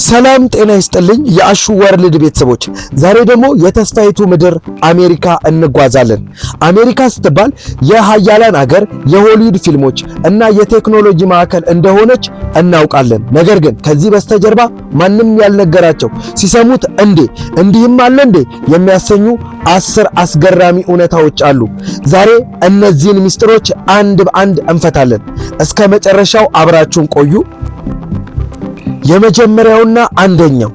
ሰላም ጤና ይስጥልኝ የአሹ ወርልድ ቤተሰቦች፣ ዛሬ ደግሞ የተስፋይቱ ምድር አሜሪካ እንጓዛለን። አሜሪካ ስትባል የሀያላን አገር፣ የሆሊውድ ፊልሞች እና የቴክኖሎጂ ማዕከል እንደሆነች እናውቃለን። ነገር ግን ከዚህ በስተጀርባ ማንም ያልነገራቸው፣ ሲሰሙት እንዴ እንዲህም አለ እንዴ የሚያሰኙ 10 አስገራሚ እውነታዎች አሉ። ዛሬ እነዚህን ሚስጥሮች አንድ በአንድ እንፈታለን። እስከ መጨረሻው አብራችሁን ቆዩ። የመጀመሪያውና አንደኛው፣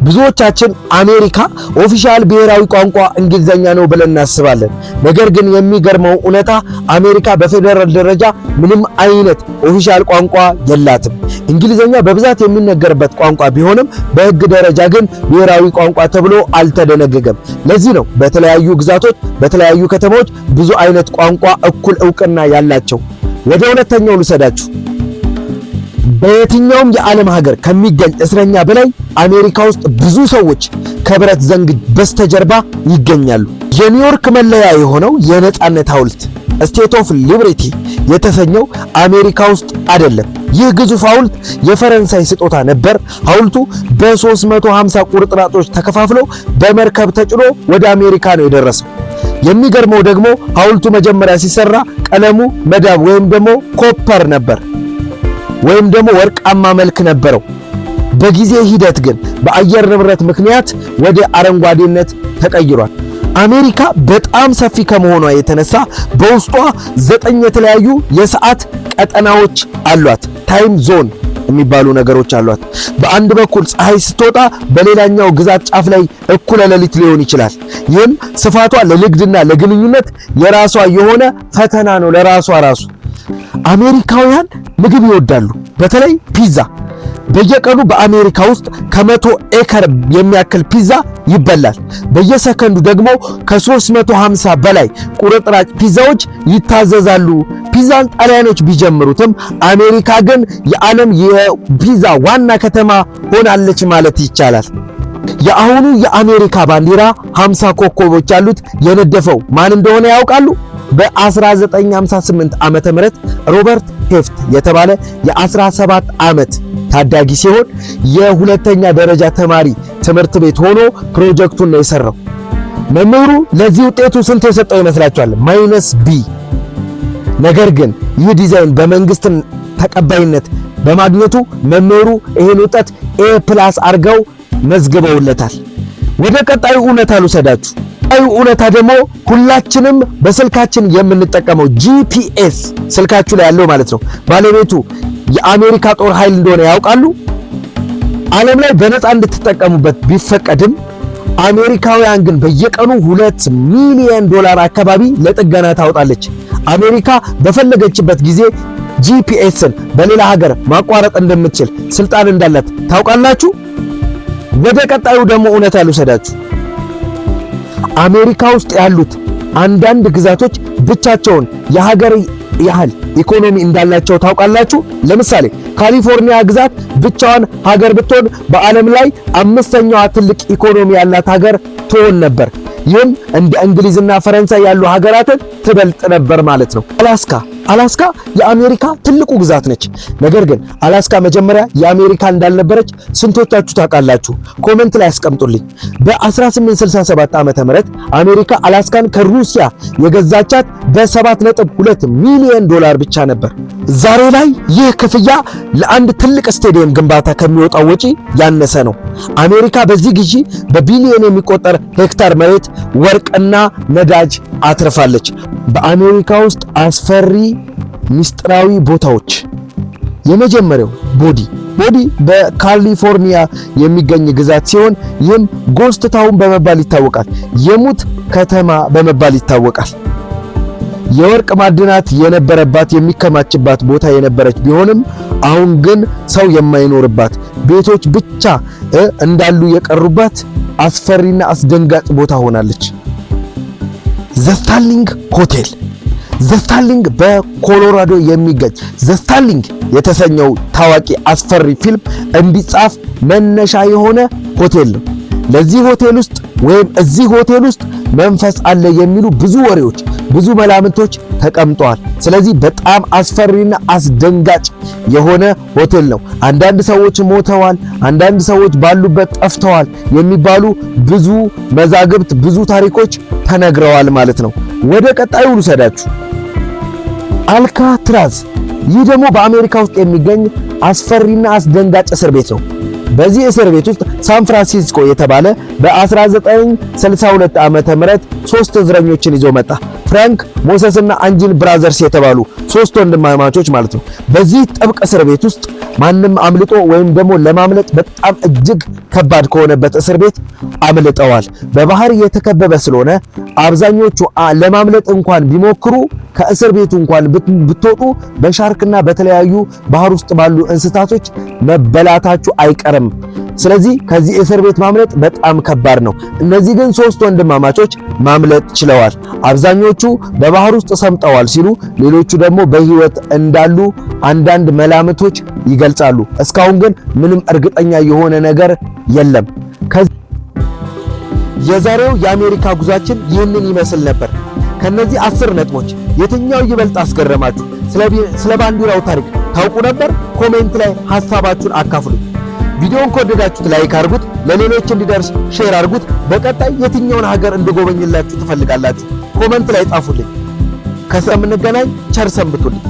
ብዙዎቻችን አሜሪካ official ብሔራዊ ቋንቋ እንግሊዘኛ ነው ብለን እናስባለን። ነገር ግን የሚገርመው እውነታ አሜሪካ በፌዴራል ደረጃ ምንም አይነት official ቋንቋ የላትም። እንግሊዘኛ በብዛት የሚነገርበት ቋንቋ ቢሆንም በሕግ ደረጃ ግን ብሔራዊ ቋንቋ ተብሎ አልተደነገገም። ለዚህ ነው በተለያዩ ግዛቶች፣ በተለያዩ ከተሞች ብዙ አይነት ቋንቋ እኩል እውቅና ያላቸው። ወደ ሁለተኛው ልውሰዳችሁ። በየትኛውም የዓለም ሀገር ከሚገኝ እስረኛ በላይ አሜሪካ ውስጥ ብዙ ሰዎች ከብረት ዘንግ በስተጀርባ ይገኛሉ። የኒውዮርክ መለያ የሆነው የነጻነት ሐውልት Statue of Liberty የተሰኘው አሜሪካ ውስጥ አይደለም። ይህ ግዙፍ ሐውልት የፈረንሳይ ስጦታ ነበር። ሐውልቱ በ350 ቁርጥራጮች ተከፋፍሎ በመርከብ ተጭኖ ወደ አሜሪካ ነው የደረሰው። የሚገርመው ደግሞ ሐውልቱ መጀመሪያ ሲሰራ ቀለሙ መዳብ ወይም ደግሞ copper ነበር ወይም ደግሞ ወርቃማ መልክ ነበረው። በጊዜ ሂደት ግን በአየር ንብረት ምክንያት ወደ አረንጓዴነት ተቀይሯል። አሜሪካ በጣም ሰፊ ከመሆኗ የተነሳ በውስጧ 9 የተለያዩ የሰዓት ቀጠናዎች አሏት። Time zone የሚባሉ ነገሮች አሏት። በአንድ በኩል ፀሐይ ስትወጣ በሌላኛው ግዛት ጫፍ ላይ እኩለ ሌሊት ሊሆን ይችላል። ይህም ስፋቷ ለንግድና ለግንኙነት የራሷ የሆነ ፈተና ነው ለራሷ ራሱ። አሜሪካውያን ምግብ ይወዳሉ፣ በተለይ ፒዛ። በየቀኑ በአሜሪካ ውስጥ ከ100 acre የሚያክል ፒዛ ይበላል። በየሰከንዱ ደግሞ ከ350 በላይ ቁርጥራጭ ፒዛዎች ይታዘዛሉ። ፒዛን ጣሊያኖች ቢጀምሩትም አሜሪካ ግን የዓለም የፒዛ ዋና ከተማ ሆናለች ማለት ይቻላል። የአሁኑ የአሜሪካ ባንዲራ 50 ኮከቦች ያሉት የነደፈው ማን እንደሆነ ያውቃሉ? በ1958 ዓመተ ምህረት ሮበርት ቴፍት የተባለ የ17 ዓመት ታዳጊ ሲሆን የሁለተኛ ደረጃ ተማሪ ትምህርት ቤት ሆኖ ፕሮጀክቱን ነው የሰራው። መምህሩ ለዚህ ውጤቱ ስንት የሰጠው ይመስላችኋል? Minus B። ነገር ግን ይህ ዲዛይን በመንግስት ተቀባይነት በማግኘቱ መምህሩ ይሄን ውጤት A+ አድርገው መዝግበውለታል። ወደ ቀጣዩ እውነታ ልውሰዳችሁ። ቀጣዩ እውነታ ደግሞ ሁላችንም በስልካችን የምንጠቀመው GPS፣ ስልካችሁ ላይ ያለው ማለት ነው፣ ባለቤቱ የአሜሪካ ጦር ኃይል እንደሆነ ያውቃሉ? ዓለም ላይ በነፃ እንድትጠቀሙበት ቢፈቀድም አሜሪካውያን ግን በየቀኑ 2 ሚሊዮን ዶላር አካባቢ ለጥገና ታወጣለች። አሜሪካ በፈለገችበት ጊዜ GPS ን በሌላ ሀገር ማቋረጥ እንደምትችል ስልጣን እንዳላት ታውቃላችሁ? ወደ ቀጣዩ ደግሞ እውነታ ልውሰዳችሁ። አሜሪካ ውስጥ ያሉት አንዳንድ ግዛቶች ብቻቸውን የሀገር ያህል ኢኮኖሚ እንዳላቸው ታውቃላችሁ? ለምሳሌ ካሊፎርኒያ ግዛት ብቻዋን ሀገር ብትሆን በዓለም ላይ አምስተኛዋ ትልቅ ኢኮኖሚ ያላት ሀገር ትሆን ነበር። ይህም እንደ እንግሊዝና ፈረንሳይ ያሉ ሀገራትን ትበልጥ ነበር ማለት ነው። አላስካ፣ አላስካ የአሜሪካ ትልቁ ግዛት ነች። ነገር ግን አላስካ መጀመሪያ የአሜሪካ እንዳልነበረች ስንቶቻችሁ ታውቃላችሁ? Comment ላይ አስቀምጡልኝ። በ1867 ዓመተ ምህረት አሜሪካ አላስካን ከሩሲያ የገዛቻት በ7.2 ሚሊዮን ዶላር ብቻ ነበር። ዛሬ ላይ ይህ ክፍያ ለአንድ ትልቅ ስቴዲየም ግንባታ ከሚወጣው ወጪ ያነሰ ነው። አሜሪካ በዚህ ግዢ በቢሊዮን የሚቆጠር ሄክታር መሬት፣ ወርቅና ነዳጅ አትርፋለች። በአሜሪካ ውስጥ አስፈሪ ሚስጥራዊ ቦታዎች፣ የመጀመሪያው ቦዲ። ቦዲ በካሊፎርኒያ የሚገኝ ግዛት ሲሆን ይህም ghost town በመባል ይታወቃል። የሙት ከተማ በመባል ይታወቃል። የወርቅ ማዕድናት የነበረባት፣ የሚከማችባት ቦታ የነበረች ቢሆንም አሁን ግን ሰው የማይኖርባት፣ ቤቶች ብቻ እንዳሉ የቀሩባት አስፈሪና አስደንጋጭ ቦታ ሆናለች። The Starling ሆቴል። The Starling በኮሎራዶ የሚገኝ The Starling የተሰኘው ታዋቂ አስፈሪ ፊልም እንዲጻፍ መነሻ የሆነ ሆቴል ነው። ለዚህ ሆቴል ውስጥ ወይም እዚህ ሆቴል ውስጥ መንፈስ አለ የሚሉ ብዙ ወሬዎች፣ ብዙ መላምቶች ተቀምጠዋል። ስለዚህ በጣም አስፈሪና አስደንጋጭ የሆነ ሆቴል ነው። አንዳንድ ሰዎች ሞተዋል፣ አንዳንድ ሰዎች ባሉበት ጠፍተዋል የሚባሉ ብዙ መዛግብት፣ ብዙ ታሪኮች ተነግረዋል ማለት ነው። ወደ ቀጣዩ ልውሰዳችሁ። አልካትራዝ። ይህ ደግሞ በአሜሪካ ውስጥ የሚገኝ አስፈሪና አስደንጋጭ እስር ቤት ነው። በዚህ እስር ቤት ውስጥ ሳን ፍራንሲስኮ የተባለ በ1962 ዓመተ ምህረት ሶስት እስረኞችን ይዞ መጣ። ፍራንክ፣ ሞሰስ እና አንጅል ብራዘርስ የተባሉ ሶስት ወንድማማቾች ማለት ነው። በዚህ ጥብቅ እስር ቤት ውስጥ ማንም አምልጦ ወይም ደግሞ ለማምለጥ በጣም እጅግ ከባድ ከሆነበት እስር ቤት አምልጠዋል። በባህር የተከበበ ስለሆነ አብዛኞቹ ለማምለጥ እንኳን ቢሞክሩ ከእስር ቤቱ እንኳን ብትወጡ በሻርክና በተለያዩ ባህር ውስጥ ባሉ እንስሳቶች መበላታችሁ አይቀርም። ስለዚህ ከዚህ እስር ቤት ማምለጥ በጣም ከባድ ነው። እነዚህ ግን ሶስት ወንድማማቾች ማምለጥ ችለዋል። አብዛኞቹ በባህር ውስጥ ሰምጠዋል ሲሉ፣ ሌሎቹ ደግሞ በህይወት እንዳሉ አንዳንድ መላምቶች ይገልጻሉ። እስካሁን ግን ምንም እርግጠኛ የሆነ ነገር የለም። የዛሬው የአሜሪካ ጉዟችን ይህንን ይመስል ነበር። ከነዚህ 10 ነጥቦች የትኛው ይበልጥ አስገረማችሁ? ስለ ባንዲራው ታሪክ ታውቁ ነበር? Comment ላይ ሐሳባችሁን አካፍሉ። ቪዲዮውን ከወደዳችሁት like አድርጉት፣ ለሌሎች እንዲደርስ share አድርጉት። በቀጣይ የትኛውን ሀገር እንድጎበኝላችሁ ትፈልጋላችሁ? Comment ላይ ጻፉልኝ። ከሰምንገናኝ ቸር ሰንብቱልኝ።